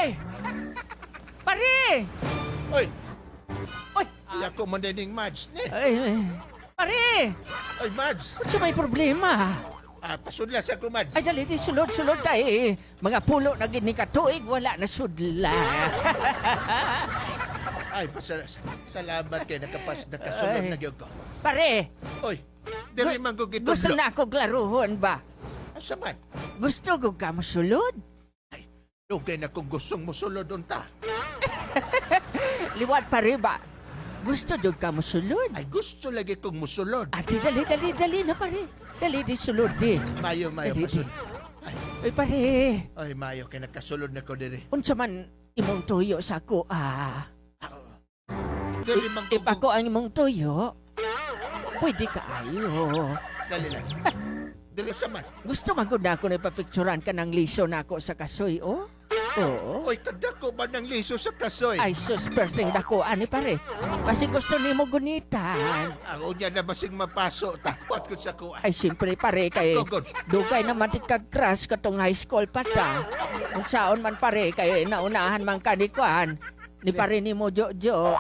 Pare! Pare! Oy, Oy! ako man din Mads ni. Ay, ay. Pare! Ay, Mads. Unsa may problema? Ah, pasudla sa ko, Mads. Ay, dali, di, sulod, sulod kay. Mga pulo na gid ni katuig, wala na sudla. Ay, salamat kay nakasulod Ay. na gyud ko. Pare! Oy, diri man ko gitudlo. Gusto na ako klaruhon ba? Asa man? Gusto ko ka mosulod? Ay, dugay na kung gustong mosulod unta. Liwat pare ba? Gusto jud ka mosulod? Ay, gusto lagi kong musulod. Ate, dali, dali, dali na pare. Dali, di sulod di. Mayo, mayo, Dali, di. pasulod. Ay, Ay, pare. ay, mayo kay nakasulod na ko diri. Unsa man imong tuyo sa ako, ah. Diri man ko. If ako ang imong tuyo, pwede ka ayo. Dali lang. Diri sa man. Gusto man gud na ako na ipapicturan ka ng liso na ako sa kasoy, oh. Oo. Oy, kadako ba ng liso sa kasoy? Ay, sus, perting dako, ani pare. Kasi gusto nimo gunitan. Ang unya na basing mapaso ta. Wat ko sa kuha. Ay, siyempre pare, kay Ako, good. dugay naman ti kag-crush katong high school pa ta. Kung saon man pare, kay naunahan man ka ni Kwan. Ni pare ni mo Jojo.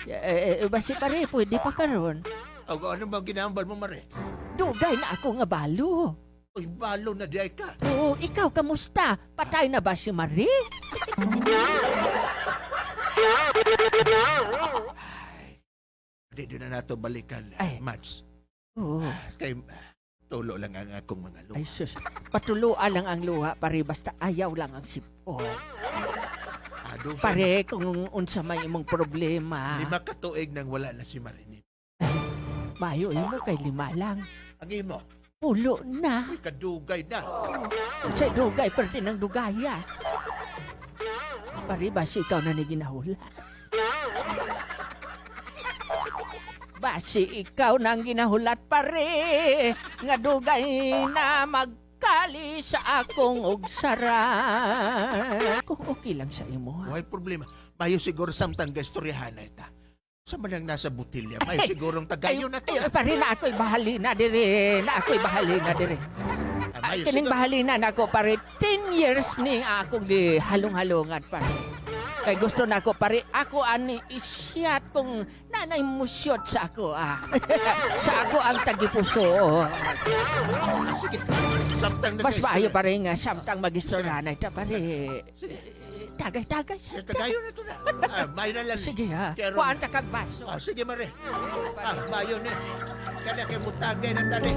Eh, eh, basi pare, pwede pa karon. O, ano ba ginambal mo, Mare? Dugay na ako nga balo. Uy, balo na di ay ka. Oo, ikaw, kamusta? Patay na ba si Marie? Di din na nato balikan, Ay. Mads. Oo. Kay tulo lang ang akong mga luha. Ay sus, patuluan lang ang luha pare, basta ayaw lang ang sipon. Ado, Pare, kung unsa may imong problema, 5 ka tuig nang wala na si Marini. Mayo imo kay 5 lang. Ang imo, Pulo na. uy, kadugay na. Sa dugay, perte ng dugaya. Pare, basi ikaw na ni ginahula. Basi ikaw nang ginahulat, pare. Nga dugay na magkali sa akong ugsaran. Kung okay lang sa imo, ha? Way problema. Mayo siguro samtang gaistoryahan na ita. Sa man ang nasa butilya, mayo Ay, sigurong tagayon na to. Ay, pare, na ako'y bahalina dire. Na ako'y bahalina dire. Ah, Ay, mayo kining siguro. bahalina nako pare, 10 years ni akong di halong-halongan pare. Kay gusto nako pare, ako ani isyat kung nanay musyot sa ako ah. Sa ako ang tagipuso. Ah, sige. Samtang Mas nagaistorya. maayo pare nga samtang magistoryanay ta pare. Sige. Tagay-tagay. Sige, tagayon na to na. Ah, mayo na lang. Sige ha. Pero- Kuan ta kag baso. Ah, sige, Mare. Ah, mayo na. Kada kay mutagay na tani.